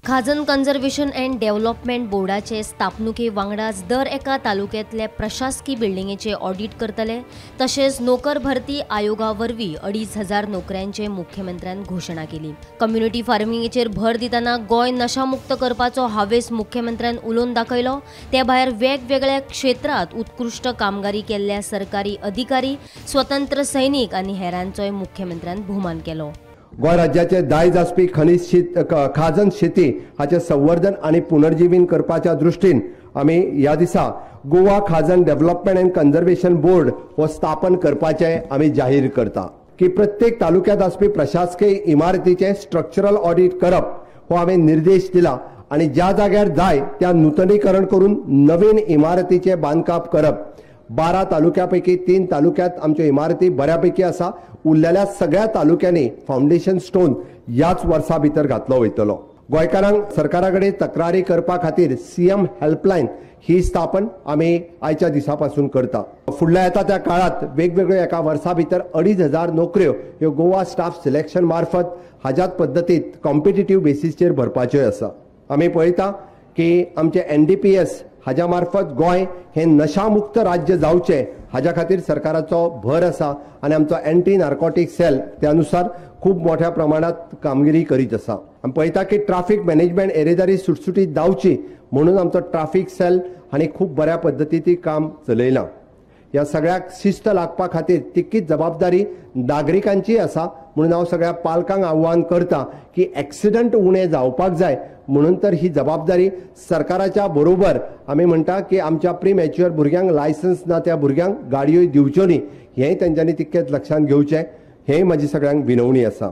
खाजन conservation and development बोर्डाचे स्थापणुके वांगडाच दर एका तालुक्यांतले प्रशासकी बिल्डिंगेचे ऑडिट करतले. तशेंच नोकर भरती आयोगा वरवीं 2500 नोकऱ्यांचे मुख्यमंत्र्यान घोशणा केली. कम्युनिटी फार्मिंगेचेर भर दितना गोंय नशामुक्त करपाचो हावेस मुख्यमंत्र्यान उलोवन दाखयलो. ते भायर वेगवेगळ्या क्षेत्रांत उत्कृश्ट कामगिरी केल्ल्या सरकारी अधिकारी, स्वतंत्र सैनिक आनी हेरांचोय मुख्यमंत्र्यान भोवमान केलो. गोंय राज्याचे दायज आसपी खनीज खाजन शेती हाचें संवर्धन आनी पुनर्जीवन करपाच्या दृश्टीन आमी ह्या दिसा गोवा खाजन डेव्हलपमेंट अँड कन्झर्वेशन बोर्ड हो स्थापन करपाचें आमी जाहीर करता की प्रत्येक तालुक्यांत आसपी प्रशासकीय इमारतीचें स्ट्रक्चरल ऑडिट करप हो हांवें निर्देश दिला आनी ज्या जाग्यार जाय त्या नुतनीकरण करून नवीन इमारतीचें बांदकाम करप. 12 तालुक्या पैकी 3 तालुक्यात आमच्यो इमारती बऱ्यापैकी आसा. उरलेल्या सगळ्या तालुक्यांनी फावंडेशन स्टोन ह्याच वर्सा भितर घातलो वयतलो. गोंयकारांक सरकारा कडेन तक्रारी करपा खातीर सीएम हेल्पलायन ही स्थापन आमी आयच्या दिसा पासून करता. फुडल्या येता त्या काळात वेगवेगळ्यो एका वर्सा भितर 2500 नोकऱ्यो ह्यो गोवा स्टाफ सिलेक्शन मार्फत हाज्याच पद्दतीत कॉम्पिटिटीव बेसीसचेर भरपाच्यो आसा. आमी पळयता की आमचे NDPS हाज्या मार्फत गोंय हे नशामुक्त राज्य जावचें हाज्या खातीर सरकाराचो भर आसा आनी आमचो एंटी नार्कोटीक सेल त्यानुसार खूब मोठ्या प्रमाणात कामगिरी करीत आसा. आमी पळयता की ट्राफीक मॅनेजमेंट येरादारी सुटसुटीत जावची म्हणून आमचो ट्राफीक सेल हांणी खूब बऱ्या पद्दतीन काम चलयलां. ह्या सगळ्याक शिस्त लागपा खातीर तितकीच जबाबदारी नागरिकांची आसा म्हणून हांव सगळ्या पालकांक आव्हान करता की एक्सिडंट उणे जावपाक जाय म्हणून तर ही जबाबदारी सरकाराच्या बरोबर आमी म्हणटा की आमच्या प्री मॅच्युअर भुरग्यांक लायसन्स ना त्या भुरग्यांक गाडयो दिवच्यो न्ही हेंय तेंच्यांनी तितकेंच लक्षांत घेवचें, हेंय म्हाजी सगळ्यांक विनवणी आसा.